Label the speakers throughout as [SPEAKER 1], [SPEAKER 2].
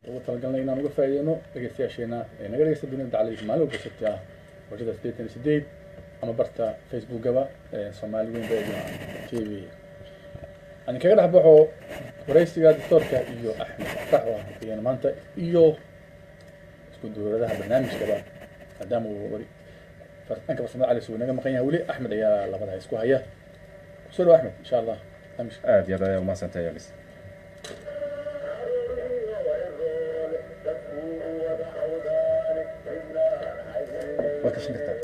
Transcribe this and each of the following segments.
[SPEAKER 1] Ugu talagalnay inaan uga faa'iideyno dhegeystayaasheena ee naga dhegeysta dunida dacaladiisa maalin walba Sabti ah wajada 88 ama barta Facebookaba ee Soomaali Weyn Radio TV. Aan kaga dhex baxo waraysiga doctoorka iyo Axmed Fax oo ah kuyeen maanta iyo isku duuradaha barnaamijkaba, maadaama uu dhanka farsamada Cali uu naga maqan yahay weli, Axmed ayaa labada isku haya. Kusoo dhawo, Axmed, insha Allah barnaamijka.
[SPEAKER 2] Aad iyo aad ayaa umahadsantahay, Yonis. Waad kashan kartaa.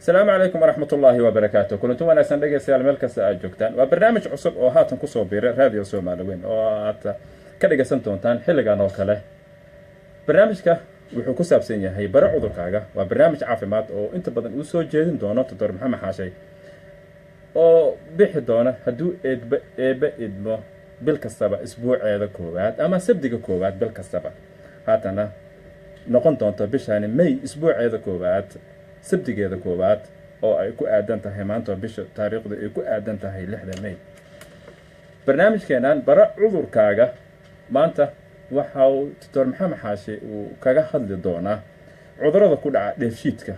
[SPEAKER 2] Asalaamu calaykum waraxmat ullaahi wabarakaatu. Kulanti wanaagsan, dhegeystayaal, meel kasta aad joogtaan. Waa barnaamij cusub oo haatan kusoo biiray Radio Soomaali Weyn oo aad ka dhegeysan doontaan xilligan oo kale. Barnaamijka wuxuu ku saabsan yahay Baro Cudurkaaga. Waa barnaamij caafimaad oo inta badan uu soo jeedin doono Doctor Maxamed Xaashay, oo bixi doona hadduu eedba eebbe idmo bil kastaba isbuuceeda koowaad ama sabdiga koowaad bil kastaba. Haatana noqon doonto bishani May isbuuceeda koowaad, sabdigeeda koowaad, oo ay ku aadan tahay maanta, bisha taariikhdu ay ku aadan tahay 6da May. Barnaamijkeenan Bara Cudurkaaga maanta waxa uu Doctor Maxamed Xaashi uu kaga hadli doonaa cudurada ku dhaca dheefshiidka.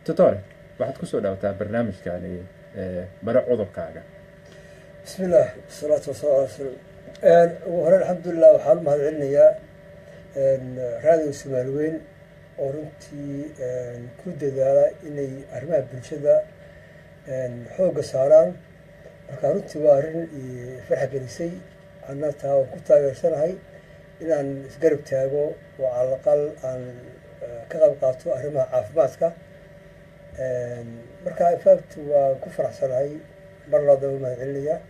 [SPEAKER 2] Doctore, waxaad kusoo dhaawataa barnaamijkani Bara Cudurkaaga.
[SPEAKER 3] Bismi illah, wasalaatu wasalaam ala rasuul. Ugu horeyn, alxamdulilah, waxaan u mahad celinayaa Raadiyo Soomaali Weyn oo runtii ku dadaala inay arrimaha bulshada xoogga saaraan. Marka runtii waa arrin farxa gelisay, anna taa waan ku taageersanahay inaan isgarab taago oo calaqal aan ka qayb qaato arrimaha caafimaadka. Marka in fact waan ku faraxsanahay, mar labaad u mahad celinayaa.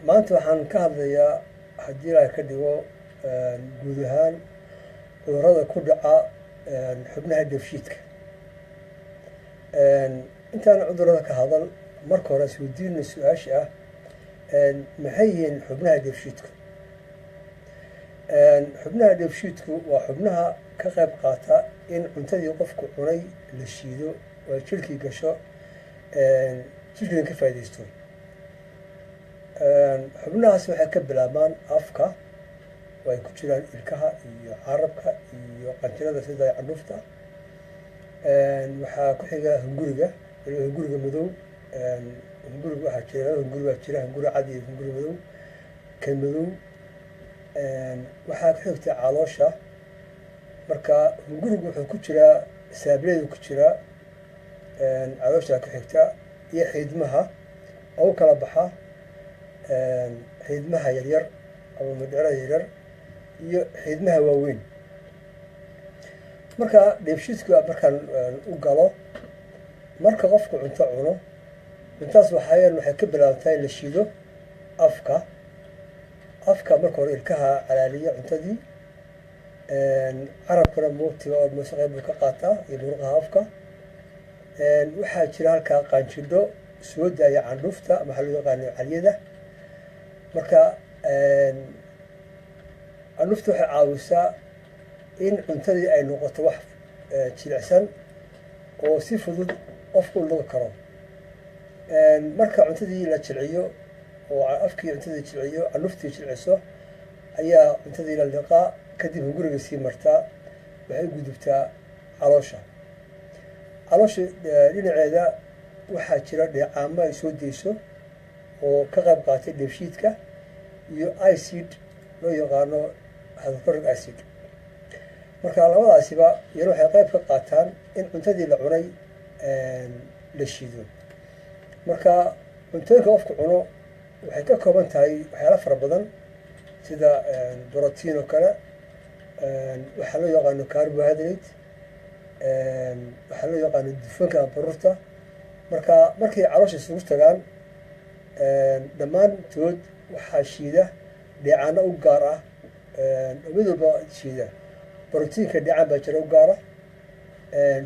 [SPEAKER 3] Maanta waxaan ka hadlayaa, haddii Ilaahay ka dhigo, guud ahaan cudurada ku dhaca xubnaha dheefshiidka. Intaan cudurada ka hadal, marka hore isweydiinna su-aasha ah: maxay yihiin xubnaha dheefshiidku? Xubnaha dheefshiidku waa xubnaha ka qayb qaata in cuntadii qofku cunay la shiido oo ay jirkii gasho, jirkiina ka faaidaysto. Xubnahaas waxay ka bilaabmaan afka, oo ay ku jiraan ilkaha iyo carabka iyo qanjirada sida candhufta. Waxaa ku xiga hunguriga, waliba hunguriga madow. Hunguriga waxaa jira laba hunguri baa jira, hunguri cad iyo hunguri madow. Kan madow waxaa ku xigta caloosha. Marka hungurigu wuxuu ku jiraa saableedu ku jiraa, caloosha ku xigta iyo xiidmaha oo u kala baxa xiidmaha yaryar ama mindhicirada yaryar iyo xiidmaha waaweyn. Marka dheefshiidku markaan u galo, marka qofku cunto cuno, cuntaas waxaayaan waxay ka bilaabantaa in la shiido afka. Afka marka hore ilkaha calaaliya cuntadii, carabkuna muugtiga oo muuse qayb buu ka qaataa iyo muruqaha afka. Waxaa jira halkaa qaanjidho soo daaya candhuufta ama waxaa loo yaqaano caliyada. Marka candhuufta waxay caawisaa in cuntadii ay noqoto wax jilicsan oo si fudud qofku u luqi karo. Marka cuntadii la jilciyo oo afkii cuntadii jilciyo, candhuftii jilciso, ayaa cuntadii la liqaa. Kadib hunguriga sii martaa, waxay u gudubtaa caloosha. Caloosha dhinaceeda waxaa jira dheecaamo ay soo deyso oo ka qayb qaatay dheefshiidka iyo acid loo yaqaano hydrochloric acid. Marka labadaasiba iyana waxay qayb ka qaataan in cuntadii la cunay la shiido. Marka cuntooyinka qofku cuno waxay ka kooban tahay waxyaala fara badan, sida brotiin oo kale, waxaa loo yaqaano carbohydrate, waxaa loo yaqaano dufanka baruurta. Marka markay caloosha isugu tagaan, dhammaantood waxaa shiida Dheecaano u gaar ah oo mid walba shiida. Brotiinka dheecaan baa jira u gaara,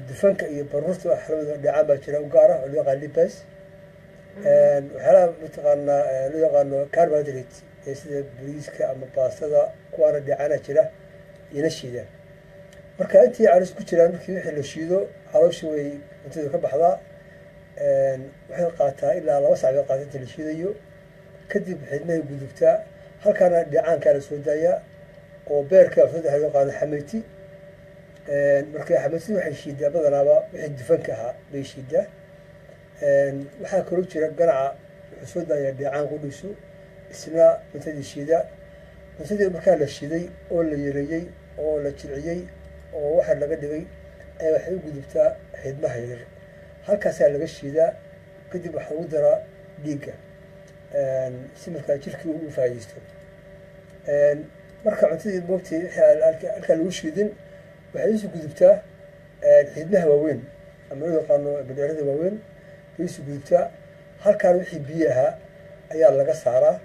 [SPEAKER 3] dufanka iyo baruurta xalamada dheecaan baa jira u gaara oo loo yaqaan lipase. Waxyaalaha mataqaanaa loo yaqaano carbohydrate ee sida bariiska ama baastada, kuwaana dheecaana jira iyana shiida. Marka intii caloosha ku jiraan, markii wixii la shiido, caloosha way cuntadu ka baxdaa. Waxay qaataa ilaa 2 sac bay qaataa inta la shiidayo. Kadib xidmahay gudubtaa, halkaana dheecaankaa la soo daayaa oo beerka soo loo yaqaano xameyti. Marka xameytidu waxay shiidaa badanaaba wixii dufanka ahaa bay shiidaa. Waxaa kaloo jira ganaca, wuxuu soo daayaa dheecaan qudhiisu, isna cuntadii shiida. Cuntadii markaa la shiiday oo la yareeyey oo la jilciyey oo waxa laga dhigay ayaa waxay u gudubtaa xidmaha yaryar, halkaasaa laga shiidaa. Kadib waxaa lagu daraa dhiigga si markaa jirkii u faa'iideysto. Marka cuntadii moogtay wixii halkaa lagu shiidin waxay isu gudubtaa xidmaha waaweyn ama loo yaqaano mindhicirada waaweyn bay isu gudubtaa. Halkaan wixii biyo ahaa ayaa laga saaraa,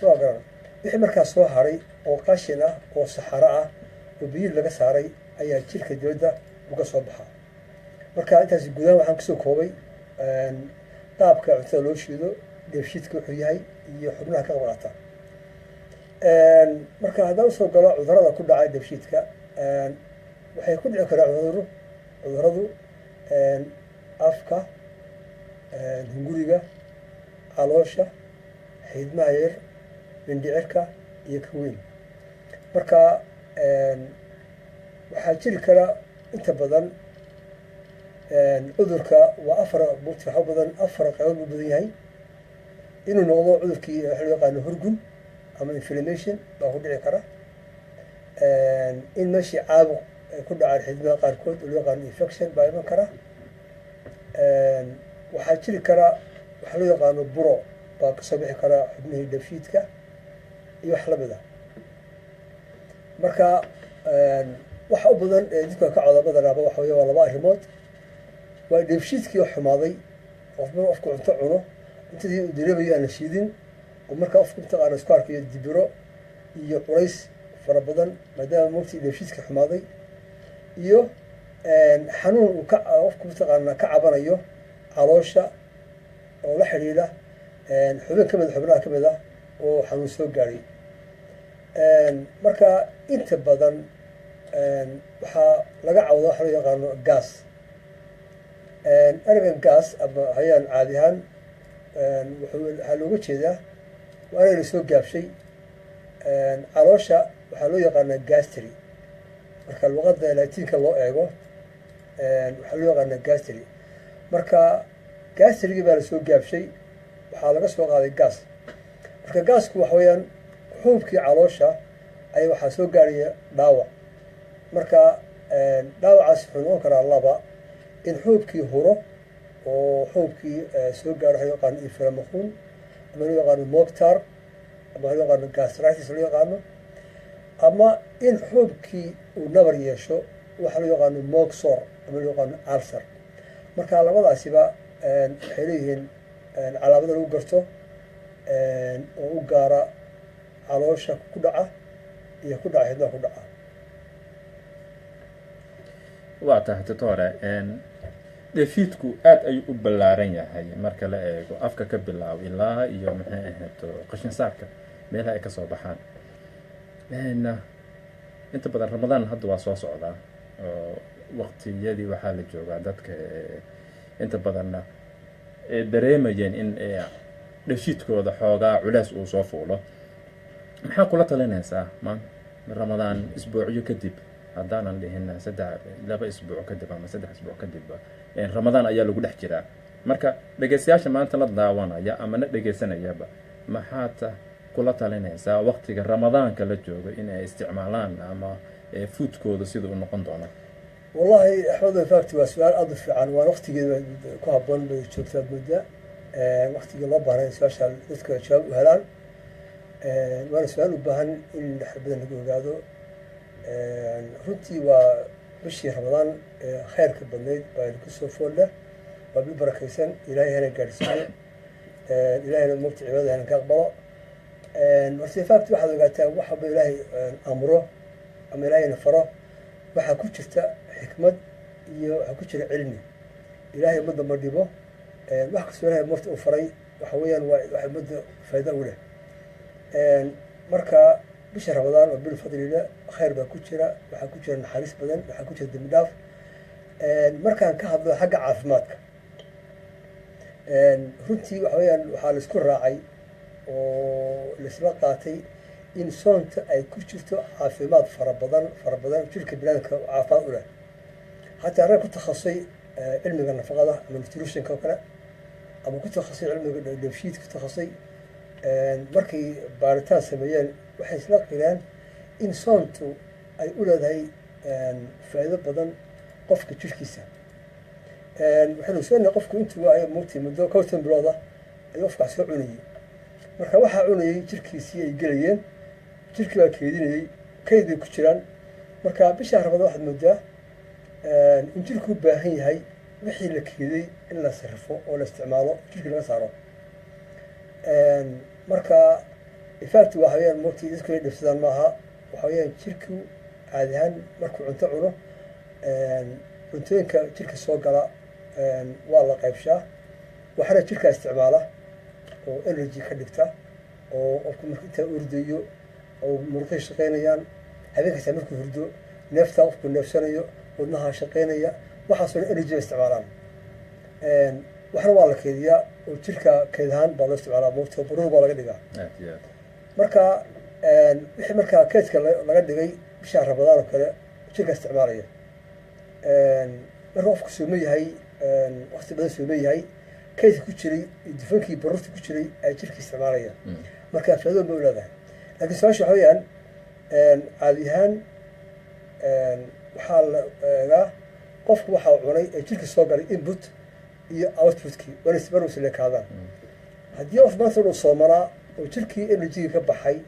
[SPEAKER 3] soo garan. Wixii markaa soo haray oo qashin ah oo saxaro ah oo biyihii laga saaray ayaa jirka dibadda uga soo baxaa. Marka intaas gudahaan waxaan kusoo koobay qaabka cuntada loo shiido, dheefshiidka wuxuu yahay iyo xubnaha ka qayb qaata. Marka haddaan usoo galo cudurada ku dhaca dheefshiidka, waxay ku dhici karaan cuduradu afka, hunguriga, caloosha, xiidmaha yar, mindhicirka iyo ka weyn. Marka waxaa jiri kara inta badan cudurka waa afar mugti, waxa badan afar qaybood buu badan yahay inuu noqdo. Cudurkii waxa loo yaqaano hurgun ama inflammation baa ku dhici kara, in meeshii caabuq ay ku dhacaan xidmaha qaarkood oo loo yaqaano infection baa iman kara. Waxaa jiri kara waxa loo yaqaano buro baa kasoo bixi kara xubnihii dheefshiidka iyo wax lamid ah. Marka waxa u badan ee dadka ka cawda badanaaba waxa weya waa laba arrimood: waa dheefshiidkii oo xumaaday, qofba qofku cunto cuno, cuntadii uu dareemayo aan la shiidin, oo markaa qofku mataqaana isku arkayo dibiro iyo culays fara badan maadaama mogtii dheefshiidka xumaaday, iyo xanuun uu ka qofku mataqaana ka cabanayo caloosha oo la xidhiidha xubin ka mid xubnaha ka mid ah oo xanuun soo gaadhay. Marka inta badan waxaa laga cawda waxa loo yaqaano gas. Ereygan gas ama hayaan caadi ahaan waxaa looga jeedaa waa erey lasoo gaabshay. Caloosha waxaa loo yaqaanaa gastri. Marka luqadda Latiinka loo eego waxaa loo yaqaanaa gastri. Marka gastrigii baa lasoo gaabshay, waxaa laga soo qaaday gas. Marka gaasku waxa weeyaan xuubkii caloosha ayaa waxaa soo gaaraya dhaawac. Marka dhaawacaas wuxuu noqon karaa laba: in xuubkii huro oo xuubkii soo gaaro waxa loo yaqaano inflammation ama loo yaqaano moctar ama loo yaqaano gastritis loo yaqaano, ama in xuubkii uu nabar yeesho, waxa loo yaqaano moxor ama loo yaqaano ulcer. Marka labadaasiba waxay leeyihiin calaamado lagu garto oo u gaara caloosha ku dhaca iyo ku dhaca xidnaha ku dhaca.
[SPEAKER 2] Waa tahay, doctor. Dheefshiidku aad ayuu u ballaaran yahay marka la eego afka ka bilaabo ilaa iyo maxay ahayto qashin saarka meelaha ay kasoo baxaan. Inta badan Ramadaan hadda waa soo socdaa oo waqtiyadii waxaa la joogaa dadka inta badanna dareemayeen in dheefshiidkooda xoogaa culeys uu soo fuulo. Maxaa kula talinaysaa ma Ramadaan isbuucyo kadib, haddaanan dhihin 3, 2 isbuuc kadib ama 3 isbuuc kadibba Ramadaan ayaa lagu dhex jiraa? Marka dhegeystayaasha maanta la daawanaya ama na dhegeysanayaba, maxaad kula talinaysaa waqtiga Ramadaanka la joogo in ay isticmaalaan ama foodkooda sida uu noqon doono?
[SPEAKER 3] Wallahi Axmed, in fact waa su-aal aada u fiican, waan waqtigeeda ku habboon bay joogtaa mudda waqtigii loo baahnay su-aasha dadka jawaab u helaan, waana su-aal u baahan in wax badan laga ogaado. Runtii waa bishii Ramadaan ee khayrka badnayd baa kusoo foolla, waa bil barakaysan. Ilaahay hana gaadhsiiyo, Ilaahayna mogta cibaadada hana ka aqbalo. Horta in fact waxaad ogaataa waxaba Ilaahay amro ama Ilaahayna faro, waxaa ku jirta xikmad iyo waxaa ku jira cilmi. Ilaahay ummadda ma dhibo. Wax kastoo Ilahay marta uu faray waxa weeyaan waa waxa ummadda faa'iida u leh. Marka bisha Ramadaan oo bil fadlile, khayr baa ku jira, waxaa ku jira naxariis badan, waxaa ku jira dembi dhaaf. Markaan ka hadlo xagga caafimaadka, runtii waxa weeyaan waxaa laisku raacay oo laisla qaatay in soonta ay ku jirto caafimaad fara badan, fara badan, jirka biniadamka caafimaad u leh. Hataa rag ku takhasusay cilmiga nafaqada ama nutritionka oo kale, ama ku takhasusay cilmiga dheefshiid ku takhasusay, markay baaritaan sameeyeen waxay isla qireen in soontu ay u leedahay faa'iido badan qofka jirkiisa. Waxaynu ogsoonnahay qofku intuu waayo mugtay muddo 50 bilood ah ayuu qofkaas soo cunayey. Marka waxaa cunayey jirkiisii ay gelayeen, jirkii baa keydinayey, kayd bay ku jiraan. Marka bisha Ramadaan waxaad moodaa in jirku u baahan yahay wixii la keeday in la sarrifo oo la isticmaalo, jirkii laga saaro. Marka in fact waxa weyaan mogtay dadku inay dhibsadaan maaha. Waxa weyaan jirku caadi ahaan markuu cunto cuno, cuntooyinka jirka soo gala waa la qaybshaa. Waxaana jirkaa isticmaala oo energy ka dhigta, oo qofku marka intaa ordayo oo muruqay shaqaynayaan, habeen kasta markuu hurdo neeftaa qofku neefsanayo, wadnaha shaqaynaya, waxaasoo dhan energy bay isticmaalaan. Waxna waa la keydiyaa oo jirka keyd ahaan baa loo isticmaalaa, moogta baruur baa laga dhigaa.
[SPEAKER 2] Aad iyo aad.
[SPEAKER 3] Marka wixii markaa keydka laga dhigay bisha Ramadaan oo kale jirka isticmaalaya. Marka qofku sooma yahay, waqti badan sooma yahay, keydka ku jiray iyo dufankii baruurta ku jiray ay jirka isticmaalaya. Marka faa'iido bay u leedahay. Laakiin su-aasha waxa weeyaan, caadi ahaan waxaa la eegaa qofku waxaa cunay ee jirka soo galay, input iyo outputkii waa mar isleekaadaan. Haddii qof maanta uu soomanaa oo jirkii energygii ka baxay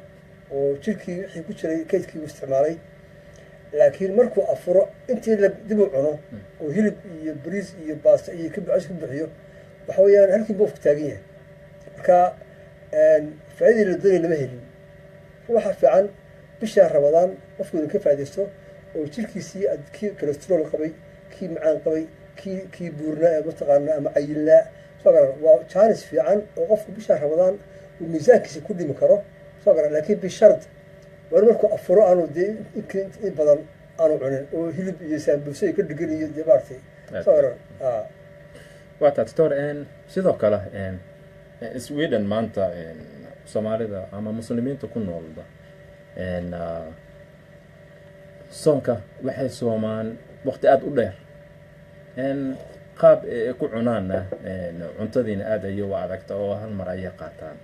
[SPEAKER 3] oo jirkii wixii ku jiray keydkii uu isticmaalay, laakiin markuu afuro intii la dib u cuno oo hilib iyo bariis iyo baasto iyo ka ku buxiyo, waxa weeyaan halkii buu qofku taagan yahay. Marka faa'iidii la doonaya lama helin. Waxaa fiican bisha Ramadaan qofku inuu ka faaidaysto oo jirkiisii kii cholesterol qabay, kii macaan qabay, kii buurnaa ee mataqaana ama cayilnaa soo garan, waa jaanis fiican oo qofku bisha Ramadaan uu miisaankiisa ku dhimi karo, soo garan. Laakiin bishard waa in markuu afuro aanu dee in badan aanu cunin oo hilib iyo saambuuse ka dhigan iyo dee maaragtay, soo garan.
[SPEAKER 2] Waa taa, doctor. Sidoo kale Sweden maanta Soomaalida ama Muslimiinta ku noolba soonka waxay soomaan waqti aada u dheer, qaab ay ku cunaanna cuntadiina aada ayay u adagta oo hal mar ayay qaataan.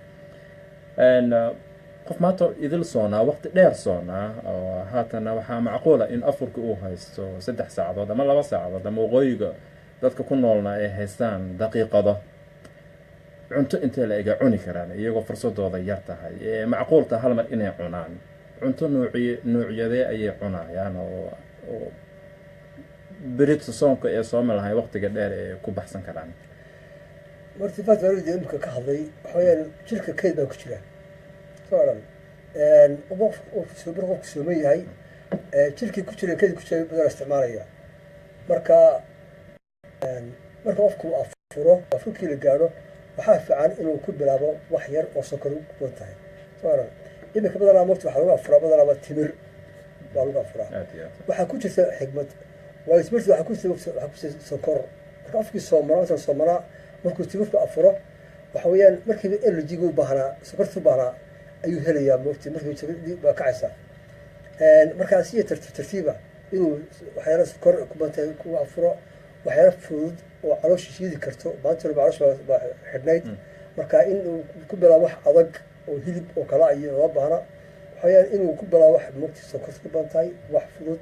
[SPEAKER 2] Qof maanta idil soonaa, waqti dheer soonaa, oo haatana waxaa macquula in afurka uu haysto 3 saacadood ama 2 saacadood, ama waqooyiga dadka ku noolna ay haystaan daqiiqado, cunto intee la ega cuni karaan iyagoo fursadooda yar tahay ee macquulta hal mar inay cunaan? Cunto nuuciy nuucyadee ayay cunayaan oo berita soonka ee soomi lahayn waqtiga dheer ee ku baxsan karaan?
[SPEAKER 3] Martifaat waalidii imika ka hadlay waxa weeyaan jirka keyd baa ku jira, soo odhan. Qof qofku sooman yahay, jirkii ku jira, keyd ku jira badan isticmaalaya. Marka qofku afuro, afurkii la gaadho, waxaa fiican inuu ku bilaabo wax yar oo sokor ku badan tahay, soo odhan. Iminka badanaa murti waxaa lagu afuraa, badanaaba timir baa lagu afuraa.
[SPEAKER 2] Aad iyo aad.
[SPEAKER 3] Waxaa ku jirta xikmad, waayo timirta waxaa ku jirta sonkor. Marka qofkii soomanaa, masalan soomanaa, markuu timirku afuro, waxa weeyaan markiiba energyga u baahnaa, sokorta u baahnaa ayuu helayaa moogti, markiiba baa kacaysa. Markaa si tartiib tartiiba inuu waxyaala sokor ku bantay ku afuro, waxyaala fudud oo caloosha shiidi karto. Maanta walba caloosha baa xidhnayd. Marka inuu ku bilaabo wax adag oo hilib oo kala iyo loo baahna. Waxa weeyaan inuu ku bilaabo wax moogti sokorta ku badan tahay, wax fudud,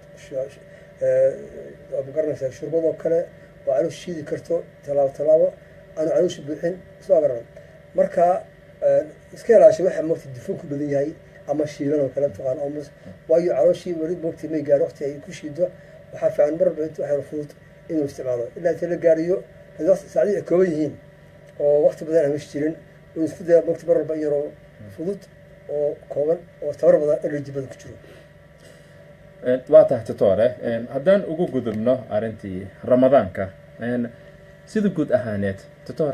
[SPEAKER 3] ma garanaysaa, shurbadoo kale oo caloosha shiidi karto, tallaabo tallaabo aanu caloosha buuxin, soo garan. Marka iska ilaashay waxa moogta dufan ku badan yahay ama shiilan oo kale taqaan almost, waayo calooshii weli moogta may gaaro waqti ay ku shiido. Waxaa fiican marba inta wax yar fudud inuu isticmaalo ilaa inta la gaariyo saacadii ay kooban yihiin oo waqti badan aan meesha jirin, inuu isku daya moogta mar walba in yaroo fudud. Oo kooban oo tabar badan, energy badan ku jiro.
[SPEAKER 2] Waa tahay, doctor. Haddaan ugu gudubno arrintii Ramadaanka, sida guud ahaaneed, doctor,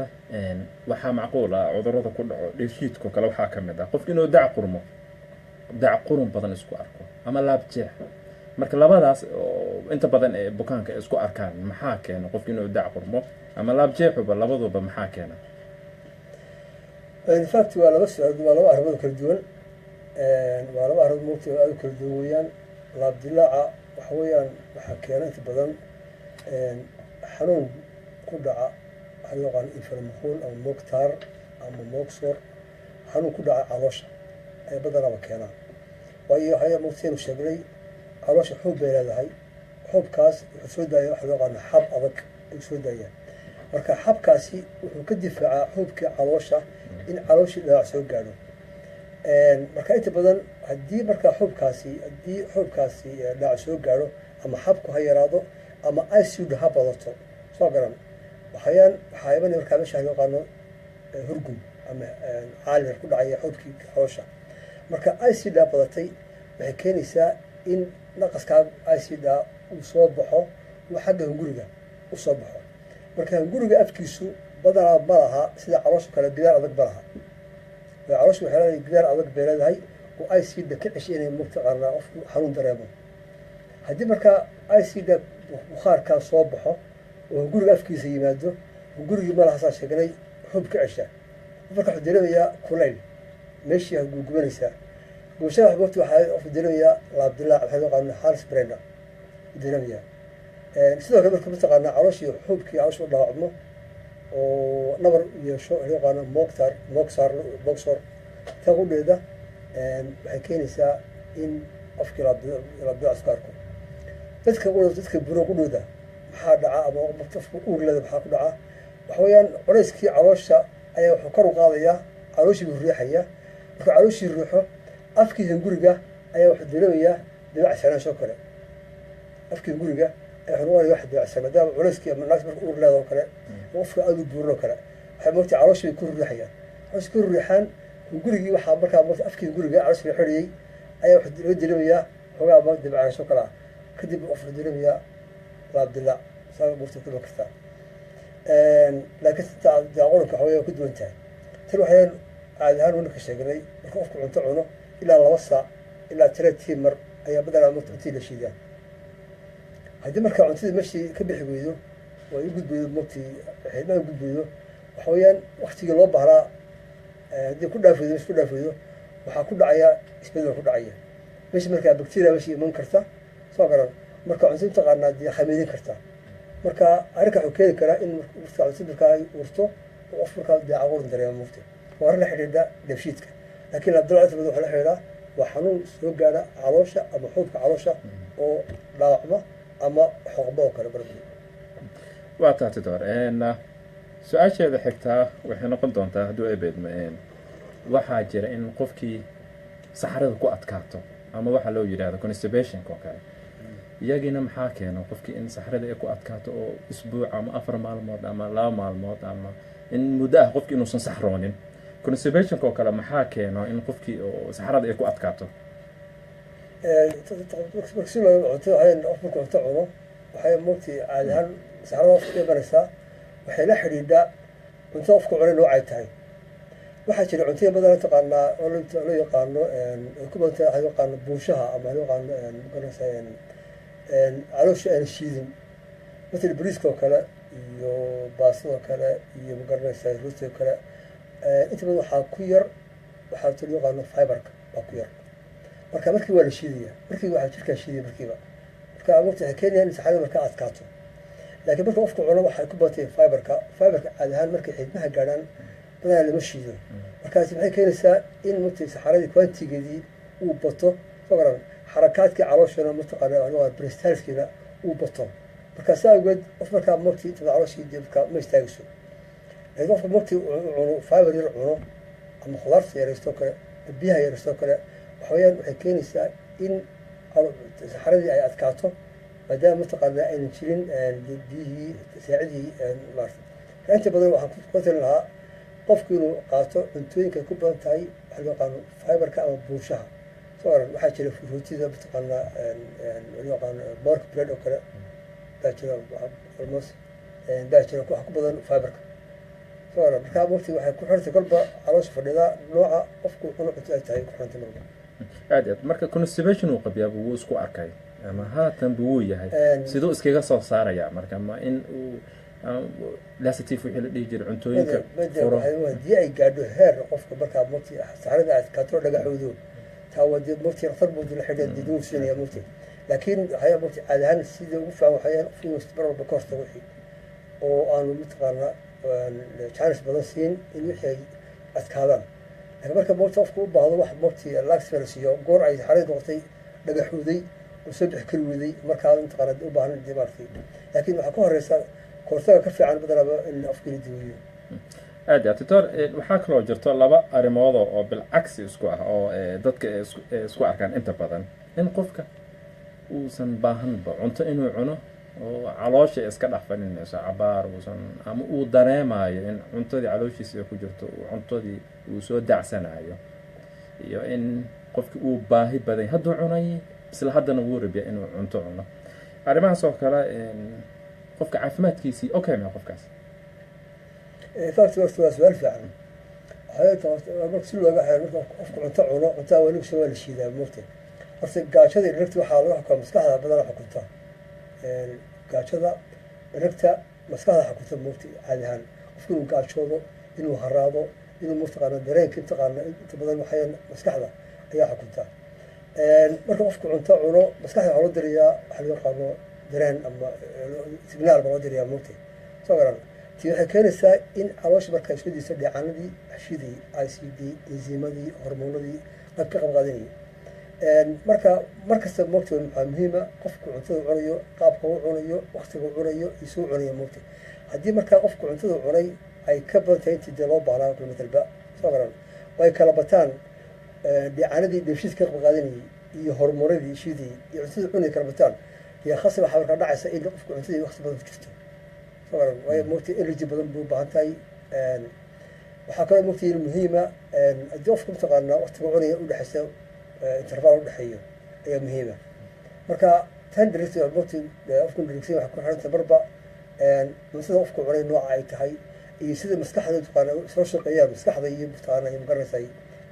[SPEAKER 2] waxaa macquul ah cudurrada ku dhaco dheefshiidko kale waxaa ka mid ah qofka inuu dac qurmo, dac qurun badan isku arko ama laab jeex. Marka labadaas oo inta badan ee bukaanka ay isku arkaan, maxaa keena qofka inuu dac qurmo ama laab jeexuba? Labaduba maxaa keena?
[SPEAKER 3] In fact, waa laba su-aal, waa laba arrimood oo kala duwan, waa laba arrimood moogta oo aad u kala duwan weeyaan. Laab dilaaca waxa weeyaan waxaa keena inta badan xanuun ku dhaca waxaa loo yaqaano inflammation ama moogtaar ama moogsor, xanuun ku dhaca caloosha ayaa badanaaba keenaa. Waayo, waxaa moogtaynu sheegnay caloosha xuub bay leedahay. Xuubkaas wuxuu soo daaya waxa loo yaqaano xab adag ayuu soo daayaa. Marka xabkaasi wuxuu ka difaacaa xuubkii caloosha in calooshii dhaawac soo gaadho. Marka inta badan haddii marka xuubkaasi, haddii xuubkaasi dhaawac soo gaadho, ama xabku ha yaraado ama acid ha badato, soo garan, waxayaan waxaa imanaya markaa meesha loo yaqaano hurgum ama caalir ku dhacaya xuubkii caloosha. Marka acida badatay waxay keenaysaa in naqaskaa acida uu soo baxo, uu xagga hunguriga u soo baxo. Marka hunguriga afkiisu badanaa ma laha sida caloosha kale gidaar adag ma laha. Caloosha waxay leedahay gidaar adag bay leedahay oo acida ka ceshay inay mataqaanaa qofku xanuun dareemo. Haddii markaa acida bukhaarkaa soo baxo oo hunguriga afkiisa yimaado, hungurigii ma laha, saa sheegnay, xub ka cesha. Marka wuxuu dareemayaa kulayl, meeshii gugubanaysaa. Gubashada waxboogta waxaa qofku dareemayaa laabdilaac, waxaa loo yaqaano Halsbrenner dareemayaa. Sidoo kale marka mataqaanaa calooshii xuubkii caloosha u dhaawacmo oo nabar yeesho, loo yaqaano moogtar, mogsar, mogsor, taa qudheeda waxay keenaysaa in qofkii laabdilaac isku arko. Dadka dadka buro qudhooda maxaa dhaca? Ama qofka uur leeda maxaa ku dhaca? Waxa weeyaan culayskii caloosha ayaa wuxuu kor u qaadayaa, calooshii buu riixaya. Markuu calooshii riixo, afkii hunguriga ayaa wuxuu dareemayaa dabacsanaansho kale. Afkii hunguriga ayaa wuxuu noqonaya wax dabacsan, maadaama culayskii ama naagta marka uur leeda oo kale, qofka aada u buuran oo kale, waxay moogtay calooshii bay ku riixayaan. Calooshii ku riixaan hungurigii, waxaa markaa moogtay afkii hunguriga calooshii la xidhayay ayaa wuxuu loo dareemayaa xoogaa ma dabacsanaansho kale ah. Kadib qofku dareemayaa laabdilaac, saa moogtay ku iman kartaa. Laakiin daaqurunka waxa weya ku duwan tahay tan. Waxayaan caadi ahaan wani ka sheegnay, marka qofku cunto cuno ilaa 2 saac ilaa tira mar ayaa badanaa marka cuntadii la shiidaa. Haddii marka cuntadii meeshii ka bixi weydo oo ay u gudbaydo mogtii xidhmaha gudbaydo, waxa weeyaan waktigii loo baahnaa haddii ku dhaaf weydo, meesha ku dhaaf weydo, waxaa ku dhacaya isbedel ku dhacaya meesha. Markaa bacteria meesha iman karta, soo garan, marka cuntada mataqaanaa dee khamiidin karta. Marka arrinka wuxuu keeni karaa in marka cuntada markaa ay urto oo qof markaa dee caquurin dareemo mugta. Waa arrin la xidhiidha dheefshiidka, laakiin laabdilaac inta badan waxaa la xidhiidhaa waa xanuun soo gaadha caloosha ama xuubka caloosha oo dhaawacma ama xoqba oo kale barbi.
[SPEAKER 2] Waa taa, doctor. Su-aasheeda xigtaa waxay noqon doontaa, hadduu ebeedmo, waxaa jira in qofkii saxarada ku adkaato ama waxaa loo yidhahdo constipationka oo kale. Iyagiina maxaa keeno qofkii in saxarada ay ku adkaato oo isbuuc ama 4 maalmood ama 2 maalmood ama in muddo ah qofkii inuusan saxroonin? Constipationka oo kale maxaa keeno in qofkii oo saxarada ay ku adkaato?
[SPEAKER 3] Marka si loo cunto, waxay qof markuu cunto cuno, waxay moogtay caadi ahaan saxarada qofka ka imanaysaa waxay la xidhiidhaa cuntada qofka cunay noocay tahay. Waxaa jira cuntooyin badan taqaanaa oo loo yaqaano ay ku badan tahay waxa loo yaqaano buunshaha ama loo yaqaano magaranaysaa caloosha aan shiidin, matala bariiska oo kale iyo baastada oo kale iyo magaranaysaa rooti oo kale. Inta badan waxaa ku yar waxaa loo yaqaano fiberka baa ku yar. Marka markii waa la shiidaya, markii waxaa jirkaa shiidaya markiiba. Marka waqti waxay keenayaan in saxarada marka adkaato. Laakiin marka qofku cuno waxay ku batay fiberka. Fiberka caadi ahaan markay xidmaha gaadhaan badanaa lama shiido. Markaasi maxay keenaysaa? In martay saxaradii quantigeedii uu bato, soo garan, xarakaadkii calooshana mataqaana peristalsiskiina uu bato. Marka saa awgeed qof markaa martii inta calooshii dee markaa ma istaagayso. Laakiin qofka martii cuno fiber yar cuno ama khudaarta yaraysto kale, biyaha yaraysto kale, waxa weeyaan waxay keenaysaa in saxaradii ay adkaato, maadaama mataqaana aynan jirin biyihii saacidii maarata. Marka inta badan waxaan ku talin lahaa qofku inuu qaato cuntooyinka ku badan tahay. Waxaa loo yaqaano fiberka ama buunshaha. Soo oran waxaa jira rootida, mataqaanaa, loo yaqaano pork bread oo kale baa jira, almost baa jira wax ku badan fiberka. Soo oran markaa waqti waxay ku xirtay kolba caloosha fadhida nooca qofku cuno cunto ay tahay ku xirantay marba.
[SPEAKER 2] Aad aad. Marka constipation uu qabyaaba, wuu isku arkay ama haatan bu wuu yahay, siduu iskaga soo saaraya? Marka ma in uu laxative wixii la dhihi jiray, cuntooyinka furo?
[SPEAKER 3] Haddii ay gaadho heer qofka markaa mugti saxarada aad kaato dhagaxoodo, taa waa dee mugti dhakhtar buu la xidhiidh dee siinaya mugti. Laakiin waxyaa mugti caadi ahaan sida ugu fiican waxaa qofku inuu mar walba ka hortago wixii oo aanu, mataqaana, chance badan siin in wixii ay adkaadaan. Laakiin marka mugti qofku u baahdo wax mugti laxative la siiyo goor ay saxarada noqotay dhagaxooday oo soo bixi kari weyday, markaa, mataqaana, u baahan dee maaragtay. Laakiin waxaa ka horeysa kahortaga ka fiican badanaaba in afka la daweeyo.
[SPEAKER 2] Aad iyo aad, doctor. Waxaa kaloo jirto laba arimood oo bilcagsi isku ah oo dadka ay isku arkaan inta badan: in qofka uusan baahanba cunto inuu cuno oo caloosha iska dhex fadhinayso cabaar, uusan ama uu dareemayo in cuntadii calooshiisa ay ku jirto, uu cuntadii uu soo dacsanayo, iyo in qofki uu baahi badan hadduu cunay isla haddana wuu rabiya inuu cunto cuno. Arrimahaas oo kale, qofka caafimaadkiisii okay ma qofkaas?
[SPEAKER 3] Fact horta waa su-aal fiican. Waxay tahay marka si looga xeero, marka qofku cunto cuno, cuntada waa lagu waa la shiidaa moogta. Horta gaajada dheragta waxaa lagu xukumaa maskaxda badanaa xukunta. Gaajada, dheragta, maskaxda xukunta moogta. Caadi ahaan qofku inuu gaajoodo, inuu haraado, inuu, mataqaana, dareenka, mataqaana, inta badan waxay maskaxda ayaa xukunta. Marka qofku cunto cuno, maskaxda waxaa loo dirayaa waxa loo yaqaano dareen ama signal baa loo dirayaa moogta. Soo garan tii waxay keenaysaa in caloosha marka isku dayso dheecaanadii xashidii, acid, enzymadii, hormoonadii qayb ka qayb qaadanayay. Marka markasta moogta waxaa muhiima qofku cuntada cunayo, qaabka u cunayo, waqtiga u cunayo iyo suu cunayo moogta. Haddii markaa qofku cuntada cunay ay ka badan tahay intii dee loo baahnaa matalba, soo garan, oo ay kala bataan dheecaanadii dheefshiidka ka qayb qaadanayay iyo hormoonadii shidii iyo cuntada cunay kala bataan, dee khasab waxaa markaa dhacaysa in qofku cuntadii waqti badan ku jirto. Soo garan, waayo moogta energy badan buu u baahan tahay. Waxaa kaloo moogta in muhiima haddii qofku, mataqaanaa, waqtiga cunaya udhexeysa interval udhexeeyo ayaa muhiima. Marka tan dherigta moogta qofku dherigsan waxay ku xiranta marba cuntada qofku cunay nooca ay tahay iyo sida maskaxda, mataqaana, soo shaqeeyaan maskaxda iyo, mataqaana, magaranaysa,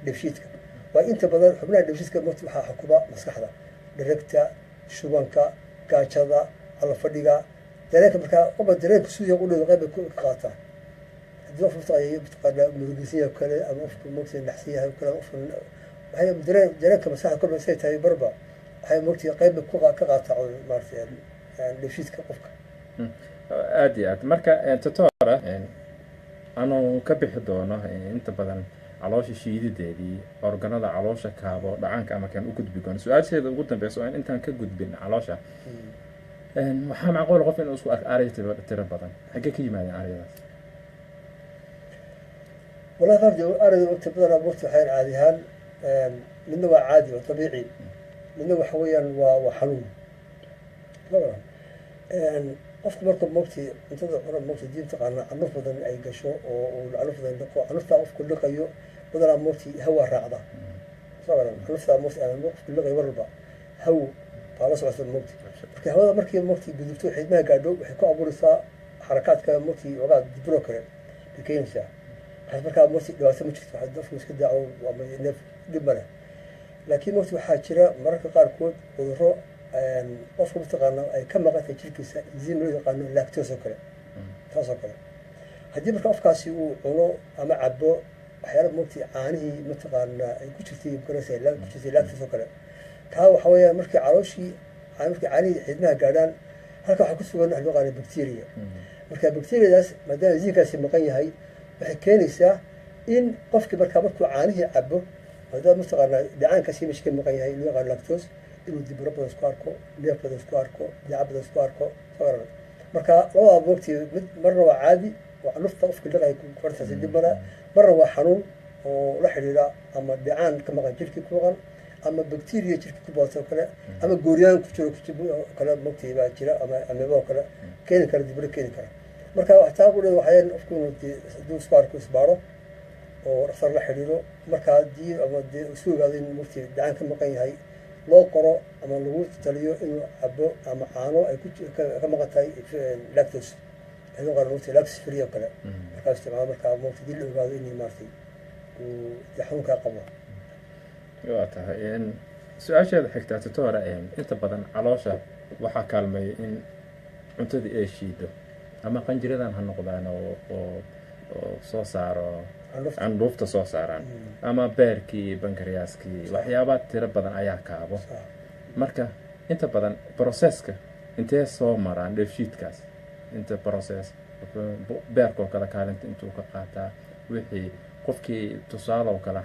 [SPEAKER 3] dheefshiidka. Waa inta badan xubnaha dheefshiidka moogta waxaa xukuma maskaxda: dherigta, shubanka, gaajada, calafadhiga, dareenka. Markaa qofka dareenka sidii u dhow qayb bay ka qaataa. Haddii qof mataqaana murugeysan yahay kale ama qofku moogta naxsan yahay kale, qofka waxay dareenka maskaxda kolba say tahay barba waxay moogta qayb bay ka qaataa, maaragtay, dheefshiidka qofka.
[SPEAKER 2] Aad iyo aad. Marka doctora, anuu ka bixi doono inta badan caloosha shiidideedii, organada caloosha kaabo, dhacaanka ama kan u gudbi doono su-aasheeda ugu dambeysa oo intaan ka gudbin caloosha, waxaa macquul qof inuu isku arko aarya tiro badan. Xaggee ka yimaadeen aaryadaas?
[SPEAKER 3] Wallahi fahamti, arida waqti badanaa waqti waxay caadi ahaan midna waa caadi oo dabiici, midna waxa weeyaan waa xanuun. Qofku marka mogti cuntada cuna, mogti dii, mataqaana, canuf badan ay gasho oo uu canuf badan liqo, canuftaa qofku liqayo badanaa mogti hawaa raacda. Soo garan, canuftaa mogti qofku liqayo mar walba haw baa la socota mogti. Marka hawada markii mogti gudubto xidmaha gaadho, waxay ku abuuraysaa xarakaadka mogti ogaa dibro kale bay keenaysaa. Waxaas markaa mogti dhibaato ma jirto, waxaa qofku iska daaco ama neef dhib ma leh. Laakiin mogti waxaa jira mararka qaarkood cudurro qofka, mataqaana, ay ka maqan tahay jirkiisa enzyme loo yaqaano lactose oo kale. Taas oo kale haddii marka qofkaasi uu cuno ama cabo waxyaala mogti caanihii, mataqaana, ay ku jirtay, magaraysa, ku jirtay lactose oo kale, taa waxa weeyaan markii calooshii, markii caanihii xidmaha gaadhaan, halka waxaa ku sugan wax loo yaqaano bacteria. Marka bacteriadaas maadaama enzymkaasi maqan yahay, waxay keenaysaa in qofkii markaa markuu caanihii cabo, maadaama, mataqaana, dhacaankaasi meesha ka maqan yahay loo yaqaano lactose, inuu dibro badan isku arko, neef badan isku arko, daaca badan isku arko. Soo garan, marka labada mogti mid marna waa caadi oo canufta qofka liqay ku xirtaasi dib male, marna waa xanuun oo la xidhiidha ama dhacaan ka maqan jirkii ku maqan ama bacteria jirka ku badatay oo kale ama gooryaan ku jiro oo kale mogti baa jira ama ameba oo kale keeni kara dibro keeni kara. Marka taa ku dheed waxayaan qofku inuu hadduu isku arko isbaaro. Oo dhakhtar la xidhiiro. Marka haddii ama dee isu ogaado in mugti dhacaan ka maqan yahay, loo qoro ama lagu taliyo inuu cabo ama caano ay ka maqan tahay lactose, loo qoro mugti lactose free oo kale. Markaa isticmaalo markaa mugti dii la ogaado inay maaragtay uu dee xanuunkaa qabo.
[SPEAKER 2] Waa tahay. Su-aasheeda xigtaa, doctor, inta badan caloosha waxaa kaalmeeya in cuntadii ay shiido ama qanjiradan ha noqdaan oo soo saaro
[SPEAKER 3] candhuufta.
[SPEAKER 2] Candhuufta soo saaraan ama beerkii, pancreaskii, waxyaabaa tiro badan ayaa kaabo. Marka inta badan processka intee soo maraan dheefshiidkaas, inta process beerkoo kale kaalinta intuu ka qaataa, wixii qofkii tusaale oo kale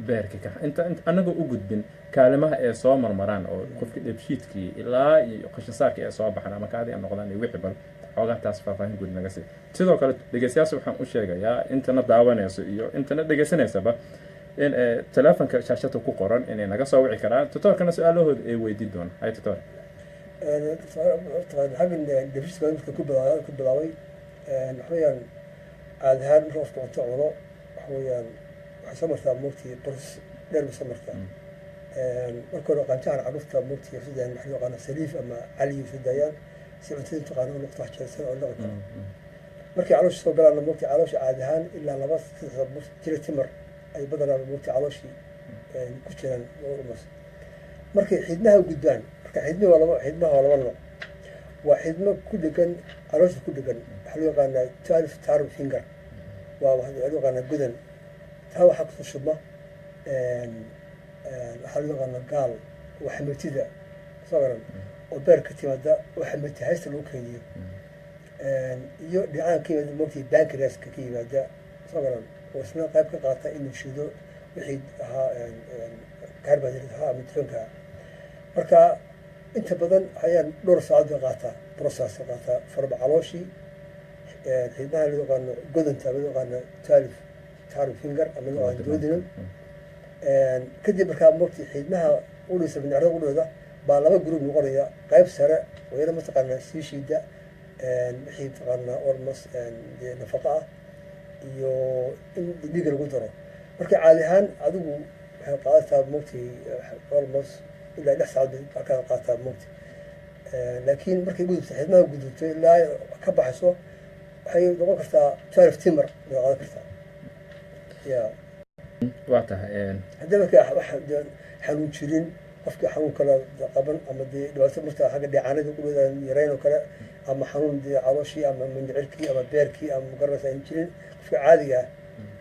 [SPEAKER 2] beerkii ka inta anagoo u gudbin kaalimaha ee soo marmaraan oo qofkii dheefshiidkii ilaa iyo qashinsaarkii ay soo baxaan ama kaadii ay noqdaan iyo wixii, bal xoogaa taas faahfaahin guud naga sii. Sidoo kale dhegeystayaasha waxaan u sheegayaa, intana daawanayso iyo intana dhegeysanaysaba, in telefonka shaashada ku qoran inay naga soo wici karaan, doctorkana su-aalahooda ay weydiin doonaan. Hay, doctor.
[SPEAKER 3] Xaggan dheefshiidka marka ku bilaabay, waxa weeyaan caadi ahaan marka qofka cunto cuno, waxa weeyaan waxay soo martaa mugti process dheer bay soo martaa. Marka hore qanjahan carruurta mugti soo daayaan waxa loo yaqaana saliva ama caliyu soo daayaan si cuntada taqaano u noqoto wax jilicsan oo dhaqi karo. Markay caloosha soo galaanna mugti caloosha caadi ahaan ilaa 2-3 jira timar ay badanaa mugti calooshii ku jiraan umas. Markay xiidmaha u gudbaan, marka xiidmihi waa laba, xiidmaha waa laba nooc. Waa xiidmo ku dhegan caloosha ku dhegan, waxaa loo yaqaanaa 12 term finger, waa waxaa loo yaqaanaa gudan. Taa waxaa kusoo shubma waxaa loo yaqaanaa gaal oo xameetida soo garan oo beer ka timaada oo xameeti haysta lagu keydiyo, iyo dhicaan ka yimaada mogtii pancreaska ka yimaada soo garan oo isna qayb ka qaata inuu shido wixii ahaa carbohydrate ahaa ama dufanka ahaa. Marka inta badan ayaan dhowr saacad bay qaataa process ka qaataa farba calooshii xiidmaha loo yaqaano godonta ama loo yaqaano 12 term finger ama loo yaqaano duodenum. Kadib markaa mogti xiidmaha udhisa mindhicirada udhooda baa laba group noqonaya: qayb sare oo iyada mataqaanaa sii shiida wixii mataqaanaa almost dee nafaqa ah iyo in dhiigga lagu daro. Marka caadi ahaan adigu waxay qaadataa mogti almost ilaa 6 saacad bay halkaa qaataa mogti. Laakiin markay gudubto xiidmaha gudubto ilaa ka baxayso, waxay noqon kartaa 12 timar bay qaadan kartaa ya.
[SPEAKER 2] Waa tahay.
[SPEAKER 3] Haddii marka wax dee xanuun jirin, qofkii xanuun kale qaban ama dee dhibaato marta xagga dheecaanada qudhooda yarayn oo kale ama xanuun dee calooshii ama mindhicirkii ama beerkii ama magaranaysa aynu jirin, qofka caadiga ah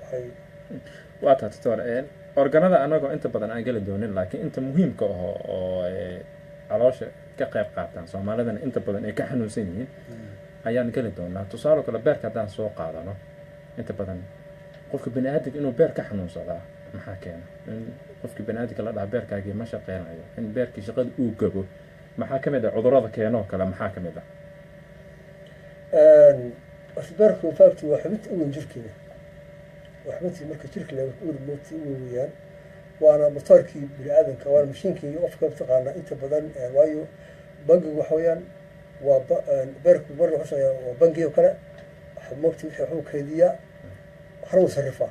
[SPEAKER 3] waxay
[SPEAKER 2] Waa tahay, doctor. Organada anagoo inta badan aan geli doonin, laakiin inta muhiimka aho oo caloosha ka qayb qaataan, Soomaalidana inta badan ay ka xanuunsan yihiin, ayaan geli doonaa. Tusaale kale beerka haddaan soo qaadano, inta badan qofka bani aadamka inuu beer ka xanuunsadaa maxaa keena? In qofka bani aadamka la dhaha beerkaagii ma shaqeynayo, in beerkii shaqada uu gabo, maxaa ka mid ah cudurrada keenoo kale? Maxaa ka mid ah?
[SPEAKER 3] Horta beerku in fact waa xubinta ugu weyn jirkeena, waa xubintii marka jirka la ugu moogtay ugu weeyaan, waana motoorkii bini aadamka, waana mashiinkii qofka mataqaana inta badan. Waayo bangigu waxa weeyaan waa beerku marna wuxuu shaqeeyaa waa bangi oo kale moogtay, wixii waxuu kaydiyaa waxna wuu sarrifaa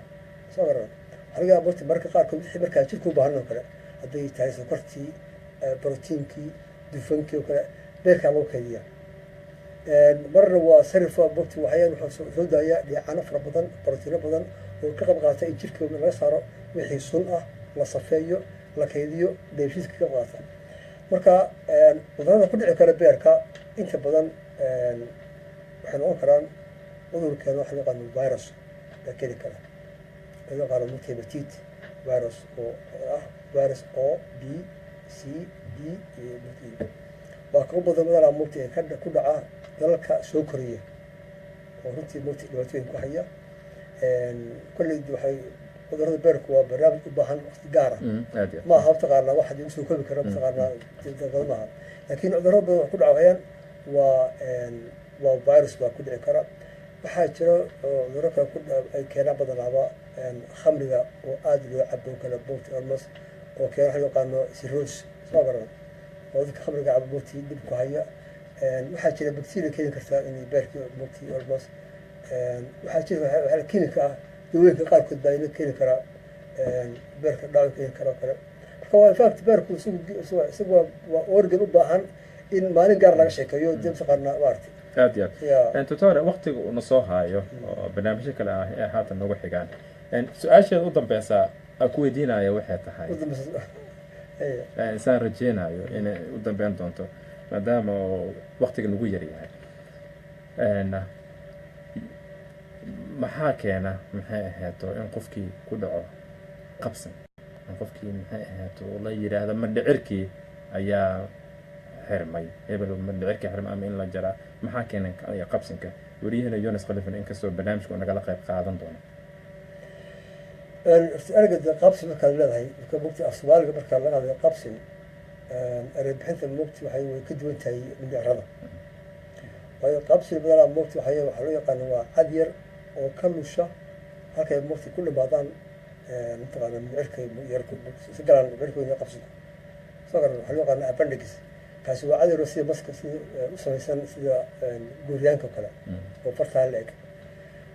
[SPEAKER 3] soo garan. Waxaa laga yaabaa moogtay mararka qaarkood wixii markaa jirka u baahan oo kale, hadday tahay sokortii, brotiinkii, dufankii oo kale, beerkaa loo kaydiyaa. Marna waa sarifa mogti, waxyaan wuxuu soo daayaa dheecaano fara badan, brotiino badan oo ka qayb qaata in jirka laga saaro wixii sun ah, la safeeyo, la kaydiyo, dheefshiidka ka qayb qaata. Marka cudurrada ku dhici kara beerka inta badan waxay noqon karaan cudurkeena waxa loo yaqaano virus baa keeni kara, loo yaqaano mogti hepatitis virus oo ah virus O B C D iyo mogti, waa kagu badan badanaa mogti ee ku dhaca dalalka soo koraya oo runtii mogti dhibaatooyin ku haya. Kolley waxay cudurrada beerku waa barnaamij u baahan waqti gaar ah.
[SPEAKER 2] Aad iyo
[SPEAKER 3] Ma aha mataqaanaa wax hadii usoo koobi karo mataqaanaa daqiiqado maaha, laakiin cudurro badan wax ku dhaca waxayaan waa virus baa ku dhici kara. Waxaa jira oo cudurro kale ay keenaan badanaaba khamriga oo aada loo cabo kale mogti almost oo keena waxa loo yaqaano cirrhosis soo garan oo dadka khamriga cabo mogti dhib ku haya. Waxaa jira bacteria keeni karta inay beerkii mogti almost. Waxaa jira waxyaala kimika ah. Dawooyinka qaarkood baa ina keeni karaa beerka dhaawac keeni kara oo kale. Marka waa, in fact, beerku isagu waa organ u baahan in maalin gaar laga sheekeeyo, dee mataqaanaa, maaragtay.
[SPEAKER 2] Aad iyo aad.
[SPEAKER 3] Ya.
[SPEAKER 2] Doctor, waqtiga uuna soo haayo oo barnaamijyo kale ah ee haatan nagu xigaan, su-aasheeda u dambeysa aan ku weydiinayo waxay tahay,
[SPEAKER 3] u dambeysa.
[SPEAKER 2] Saan rajeynayo inay u dambeyn doonto, maadaama oo waqtiga nagu yar yahay, maxaa keena, maxay ahaato, in qofkii ku dhaco qabsan, in qofkii, maxay ahaato, la yidhaahdo mandhicirkii ayaa xirmay, hebel mandhicirkii xirmay ama in la jaraa? Maxaa keenay qabsanka? Wariyahena Yonis Khalifin inkastoo barnaamijka uu nagala qayb qaadan doono.
[SPEAKER 3] Ereyga dee qabsi markaad leedahay, marka mugti af Soomaaliga marka laga hadlayo qabsi, erey bixinta mugti waxay way ka duwan tahay mindhicirada, waayo qabsi badanaa mugti waxaa loo yaqaana waa cad yar oo ka lusha halkay mugti ku dhamaadaan, mataqaana, mindhicirka yar si galaan mindhicirka weyn. Qabsigu soo garan waxaa loo yaqaana appendix. Kaasi waa cad yar oo sida maska, sida u samaysan sida gooryaanka oo kale oo fartaa la eg.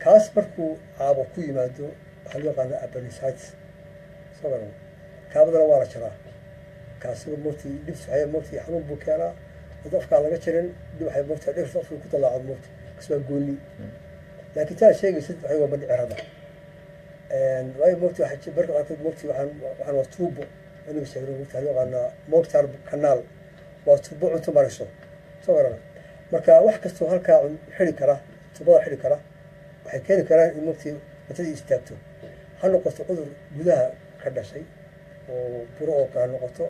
[SPEAKER 3] Kaas markuu caabo ku yimaado waxaa loo yaqaana appendicitis. Soo garan, kaabadana waa la jaraa. Kaasiba mugti dhib waxay mugti xanuun buu keenaa. Wad afkaa laga jarin dhib waxay mugti dhirta afka ku dallaaco mugti. Kaas waa gooni, laakiin taa sheegaysid waxay waa mandhicirada, waayo mugti waxaa marka qaarkood mugti waxaan waa tuubo aniga sheegno mugti waxaa loo yaqaanaa mogtar kanaal, waa tuubo cunto mariso. Soo garan, marka wax kastoo halkaa xidi kara, tuubada xidi kara, waxay keeni karaan in mugti cuntadii istaagto. Ha noqoto cudur gudaha ka dhashay oo buro oo kale ha noqoto,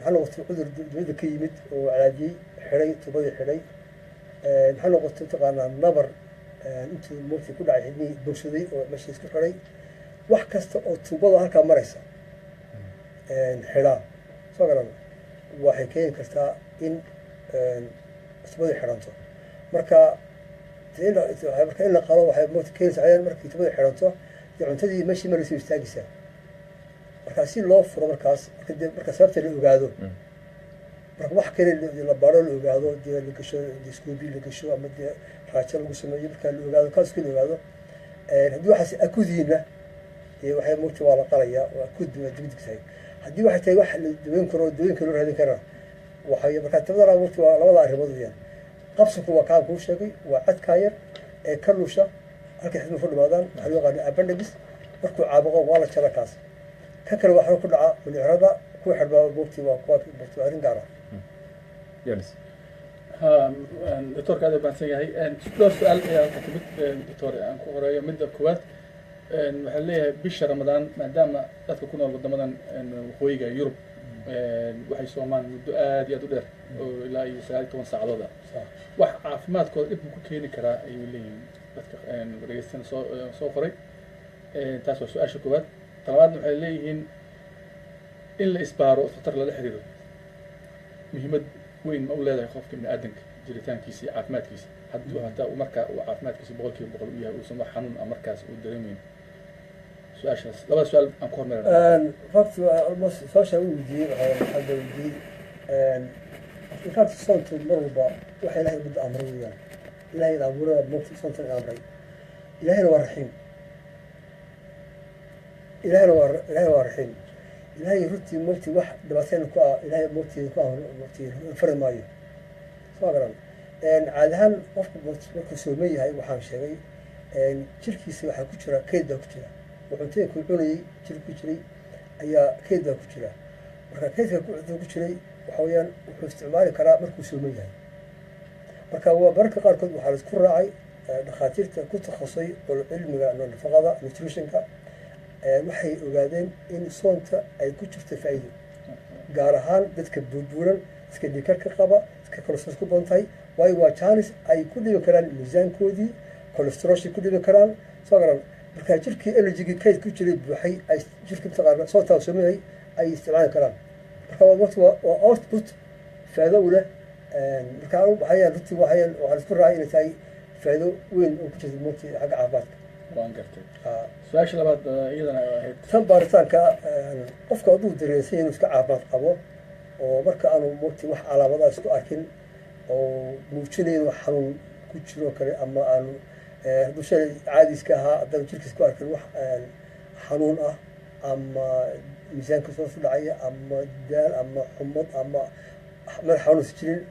[SPEAKER 3] ha noqoto cudur dibadda ka yimid oo calaadiyey, xidhay tuubadii xidhay, ha noqoto, mataqaanaa, nabar intuu mugti ku dhacay xidmihii bogsaday oo meesha isku xidhay. Wax kasta oo tuubada halkaa maraysa xidhaa, soo garan, waxay keeni kartaa in tuubadii xidhanto. Marka marka in la qalo waxay mugti keenaysaa ayaan markii tuubadii xidhanto, dee cuntadii meeshii maraysa istaagaysaa. Marka si loo furo markaas, marka dee marka sababta la ogaado, marka wax kale la baaro, la ogaado, dee la gasho endoscopy la gasho ama dee raajo lagu sameeyo, marka la ogaado kaaska la ogaado, haddii waxaas acute yihiinna, dee waxay mugti waa la qalayaa oo acute waa degdeg tahay. Haddii waxay tahay wax la daweyn karo oo dawooyinka loo raadin karana, waxay marka tabadana mugti waa labada arrimood weeyaan. Qabsiku waa kaan kuu sheegay, waa cadkaa yar ee ka lusha halkay xidmuhu ku dhamaadaan, waxaa loo yaqaana appendix. Markuu caabuqo waa la jara kaas. Ka kale waxaa ku dhaca mindhicirada kuwa xidhbaa mugti waa kuwa mugti waa arrin gaar ah.
[SPEAKER 2] Yonis.
[SPEAKER 1] Ha, doctorka aad baan yahay. Dhowr su-aal ayaa halka timid, doctor, aan ku horeeyo. Midda koowaad waxaa leeyahay, bisha Ramadaan, maadaama dadka ku nool wadamadan waqooyiga Yurub waxay soomaan muddo aad iyo aad u dheer oo ilaa iyo 19 saacadood ah, wax caafimaadkooda dhib ku keeni karaa ayuu leeyihin dadka dhegeystana soo qoray. Taas waa su-aasha koowaad. Talabaadna waxay leeyihiin in la isbaaro oo khatar lala xiriiro muhiimad weyn ma u leedahay qofka bini aadanka jiritaankiisa iyo caafimaadkiisa, hadduu hataa uu markaa uu caafimaadkiisa 100% u yahay, uusan wax xanuun ah markaas uu dareemeyn? Su-aashaas, labada su-aal aan ku hormarina.
[SPEAKER 3] Fact, almost su-aasha u weydiiyey waxaa la weydiiyey. In fact, soontu mar walba waxa Ilahay ummadda amray weeyaan. Ilahay abuurada mugti soontan amray. Ilahayna waa raxiim, Ilahayna waa raxiim. Ilahay runtii mugti wax dhibaatayna ku ah Ilahay mugti ku amr mugti fari maayo. Soo garan, caadi ahaan qofku markuu sooman yahay, waxaan sheegay, jirkiisa waxaa ku jira kayd baa ku jira oo cuntooyinka uu cunayey jirka ku jiray ayaa kayd baa ku jira. Marka kaydka cuntada ku jiray waxa weeyaan wuxuu isticmaali karaa markuu sooman yahay. Marka waa mararka qaarkood waxaa la isku raacay dhakhaatiirta ku takhasusay cilmiga nafaqada, nutritionka, waxay ogaadeen in soonta ay ku jirto faa'iido, gaar ahaan dadka buurbuuran, dadka dhiigkarka qaba, dadka cholesterol ku badan tahay, waayo waa chance ay ku dhimi karaan miisaankoodii, cholesterolshay ku dhimi karaan. Soo garan, marka jirkii energygii kayd ku jiray buuxay ay jirkii, mataqaana, soontaa soomahay ay isticmaali karaan. Marka waa waa output faa'iido u leh. Marka waxayaan runtii waxaan isku raacay inay tahay faa'iido weyn oo ku jirta mugti xagga caafimaadka.
[SPEAKER 1] Waan gartay. Su-aasha labaad iyadana ahayd
[SPEAKER 3] tan baaritaanka, qofka hadduu dareensan yahay inuu iska caafimaad qabo oo marka aanu mugti wax calaamadaha isku arkin oo muujinaya inuu xanuun ku jiro kale ama aanu Hadduu shalay caadiiska ahaa, haddana jirkiis ku arkin wax xanuun ah ama miisaanka soo dhacaya ama daal ama xumad ama madax xanuunsa jirin,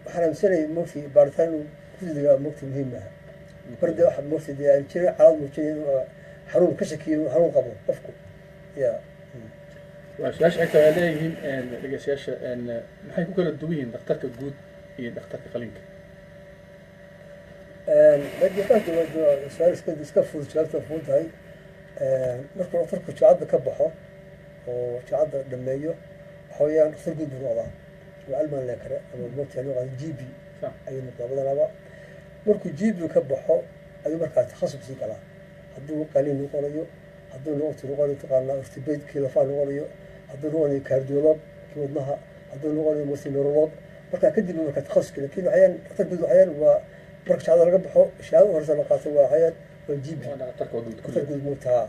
[SPEAKER 3] waxaan aaminsanayay mogtay baaritaan inuu ku degaa mogtay muhiim ah. Mar dee waxa mogtay dee aan jirin calaamad muujinaya inuu xanuun ka shakiyo, inuu xanuun qabo qofku ya.
[SPEAKER 1] Waa su-aasha xigta. Waxay leeyihiin dhegeystayaasha, maxay ku kala duwan yihiin dhakhtarka guud iyo dhakhtarka qalinka?
[SPEAKER 3] Su-aal iska fudud, jawaabta fudud tahay. Markuu dhakhtarku jaacadda ka baxo oo jaacadda dhameeyo, waxa weeyaan dhakhtar guud buu noqdaa, waa allmänläkare ama mogta loo yaqaano GP ayuu noqdaa badanaaba. Markuu GP ka baxo ayuu markaa takhasus sii galaa, hadduu qaliin noqonayo, hadduu noqoto noqonayo taqaanaa orthoped kii lafaha noqonayo, hadduu noqonayo cardiolog kii wadnaha, hadduu noqonayo mostly neurolog. Markaa kadib markaa takhasuski. Lakin waxayaan dhakhtar guud waxayaan waa marka shahaada laga baxo, shahaada horeysa la qaato, waa waxayaan waa GP.
[SPEAKER 1] Waa dhakhtarka guud.
[SPEAKER 3] Dhakhtar guud moogtaha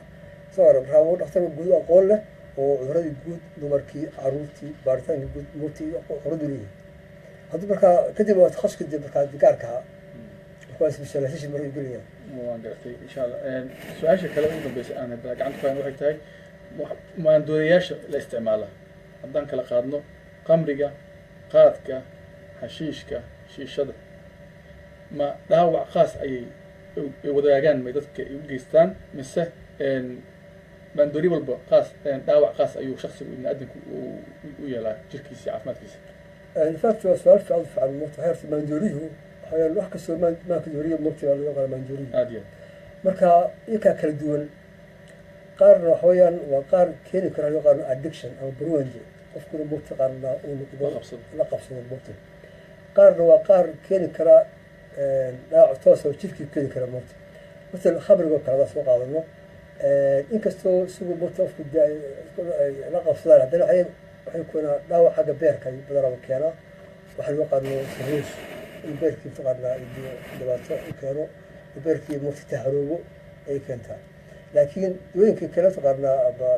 [SPEAKER 3] soo hore. Markaa waa dhakhtarka guud aqoon leh oo cuduradii guud, dumarkii, caruurtii, baaritaanka guud moogtii khibradu leeyahay. Hadduu markaa kadib waa takhasuski dee markaa gaarka ahaa, marka waa specialization markay gelayaan.
[SPEAKER 1] Waan garatay, insha Allah. Su-aasha kale ugu dambeysa aan hadda gacanta ku hayn waxay tahay maandooriyaasha la isticmaala haddaan kala qaadno, qamriga, qaadka, xashiishka, shiishada, ma dhaawac khaas ayay ay wadaagaan, may dadka ay u geystaan, mise maandoori walba khaas dhaawac khaas ayuu shaksigu ibni aadamku u yeelaa jirkiisa iyo caafimaadkiisa?
[SPEAKER 3] In fact waa su-aal fiican fiican moogta. Waxay horta maandooriyuhu waxayaan wax kastoo maanka dooriya moogta baa loo yaqaana maandooriyu.
[SPEAKER 1] Aad iyo aad.
[SPEAKER 3] Marka iyakaa kala duwan. Qaarna waxa weeyaan waa qaar keeni kara loo yaqaano addiction ama beroende, qofkuna moogta qaarna uu noqdo
[SPEAKER 1] la qabsado.
[SPEAKER 3] La qabsado moogta. Qaarna waa qaar keeni kara dhaawac toos oo jirkii keeni kara moogta. Masalan khamriga oo kale haddaan soo qaadano, inkastoo isagu moogta qofku dee ay la qabsadaan, haddana waxay keenaa dhaawac xagga beerka ayuu badanaba keenaa. Waxaa loo yaqaano cirrhosis, in beerkii mataqaanaa dhibaato u keeno oo beerkii moogta taharoobo ayay keentaa. Laakiin dawooyinka kale taqaanaa ama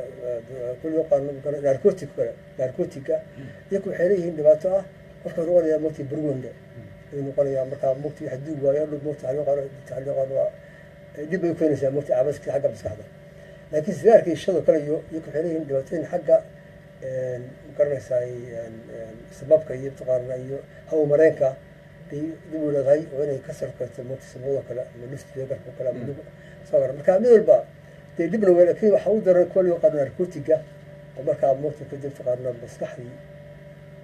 [SPEAKER 3] ku loo yaqaano narcotic kale, narcotica, iyaku waxay leeyihiin dhibaato ah qofka wuxuu noqonayaa moogta beroende ayuu noqonayaa. Markaa moogta waxa duug waayo hadhow moogta waxaa loo yaqaano waa dhib bay u keenaysaa moogta caafimaadka xagga maskaxda. Laakiin sigaarka iyo shadoo kale iyo iyaku waxay leeyihiin dhibaatooyin xagga magaranaysaa sababka iyo mataqaana iyo hawo mareenka bay dib u leedahay, oo inay ka sar keento moogta sababadoo kale ama luftigarka oo kale ama dhib soo gara. Marka mid walba dee dhibna wey, laakiin waxaa u daran kuwa loo yaqaano narcotiga oo markaa moogta kadib taqaana maskaxdii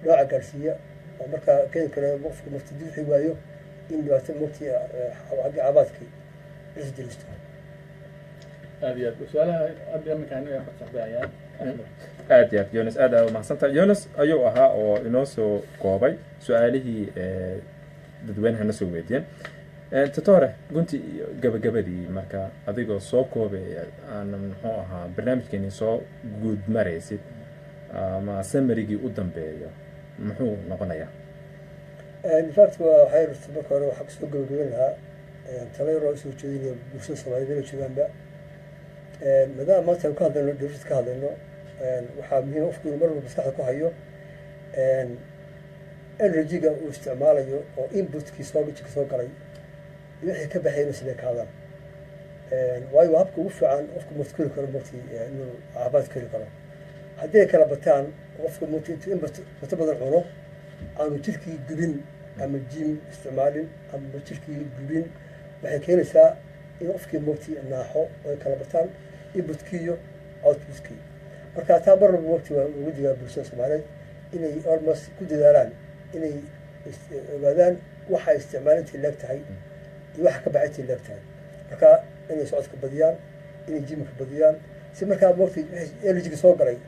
[SPEAKER 3] dhaawaca gaarsiiya, oo markaa keeni kara qofka moogta dib wixii waayo in dhibaato moogtii xagga caafimaadkii isu diristo.
[SPEAKER 1] Aad iyo aad. Su-aalaha hadda iminka aniga fasaxbayayaan.
[SPEAKER 2] Aad iyo aad, Yonis, aad aad umahadsantahay. Yonis ayuu ahaa oo inoo soo koobay su-aalihii dadweynaha na soo weydiiyeen. Doctore, gunti iyo gabagabadii, marka adigoo soo koobay aan muxuu ahaa barnaamijkeeni soo guud maraysid ama summarygii u dambeeyo, muxuu noqonayaa?
[SPEAKER 3] In fact waa waxay rabta marka hore waxaa kusoo gabagaban lahaa talo yaroo soo jeedinaya bulshada Soomaaliyed meel ay joogaanba. Maadaama maanta aynu ka hadlayno dheefshiid ka hadlayno, waxaa muhiim qofku inuu mar walba maskaxda ku hayo energy-ga uu isticmaalayo oo inputkii soo jidka soo galay iyo wixii ka baxay inuu isleekaadaan, waayo waa habka ugu fiican qofku murti kori karo, murti inuu caafimaad kori karo. Haddii ay kala bataan, qofka murti intuu input cunto badan cuno aanu jirkii gubin ama gym isticmaalin ama jirkii gubin, waxay keenaysaa in qofkii murti naaxo oo ay kala bataan inputkii iyo outputkii. Marka taa mar walba murti waa ugu digaa bulshada Soomaaliyeed inay almost ku dadaalaan inay ogaadaan waxa isticmaal intay leeg tahay iyo waxa ka baxay intay leeg tahay. Marka inay socodka badiyaan, inay gymka badiyaan, si markaa murti wixii energyga soo galay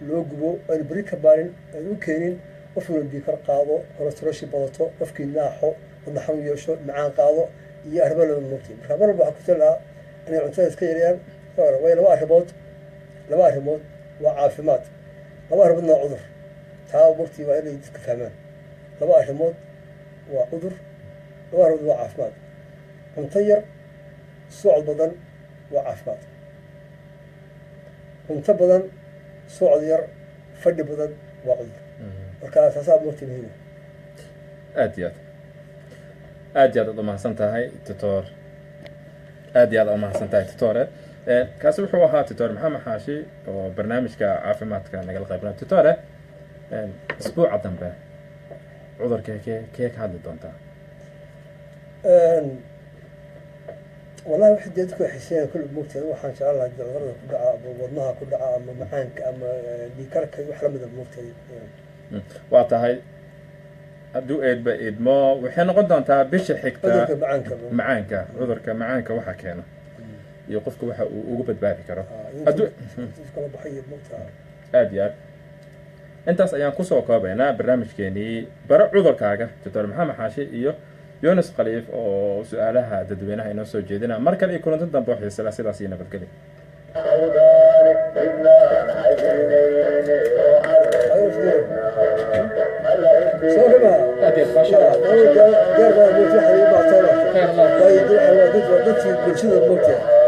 [SPEAKER 3] loo gubo, aynu beri ka maalin aynu u keenin qofkuna dhiig kar qaado, cholesterolshi badato, qofkii naaxo, wadna xanuun yeesho, macaan qaado iyo arrimo laba moogtay. Marka mar walba waxaa ku tali lahaa inay cuntada iska yareeyaan, waayo laba arrimood, laba arrimood waa caafimaad, laba arrimoodna waa cudur. Taa mogtay waa inay dadka fahmaan: laba arrimood waa cudur, laba arrimood waa caafimaad. Cunto yar, socod badan waa caafimaad. Cunto badan, socod yar, fadhi badan waa cudur. Marka taasaa mogtay muhiima.
[SPEAKER 2] Aad iyo aad, aad iyo aad aad umahadsan tahay, doctor. Aad iyo aad aa umahadsan tahay, doctore. Kaasi wuxuu ahaa Doctor Maxamed Xaashi oo barnaamijka caafimaadka nagala qaybnaa. Doctore, isbuuca dambe cudurka kee ka hadli doontaa?
[SPEAKER 3] Wallahi waxay dee dadku xiiseeyaan kulli moogtahay. Waxaan jeclaan lahaa dee cudurada ku dhaca ama wadnaha ku dhaca ama macaanka ama dhiigkarka iyo wax lamida moogtahay.
[SPEAKER 2] Waa tahay. Hadduu eedba idmo, waxay noqon doontaa bisha xigta.
[SPEAKER 3] Cudurka macaanka.
[SPEAKER 2] Macaanka, cudurka macaanka waxa keeno iyo qofka waxa uu ugu badbaadi karo.
[SPEAKER 3] Ah, intuu kala baxay iyo moogtahay.
[SPEAKER 2] Aad iyo aad. Intaas ayaan kusoo koobaynaa barnaamijkeenii Baro Cudurkaaga, Doctor Maxamed Xaashi iyo Yunis Khaliif oo su-aalaha dadweynaha inoo soo jeedina. Mar kale iyo kulanti dambe oo xiisala, sidaas iyo nabadgelyo.
[SPEAKER 3] Soo dhama.
[SPEAKER 1] Aad iyo aad, maasha Allah.
[SPEAKER 3] Gaar baa moogta waxay u baataan.
[SPEAKER 1] Khayr Allah.
[SPEAKER 3] Dadkii bulshada moogtahay.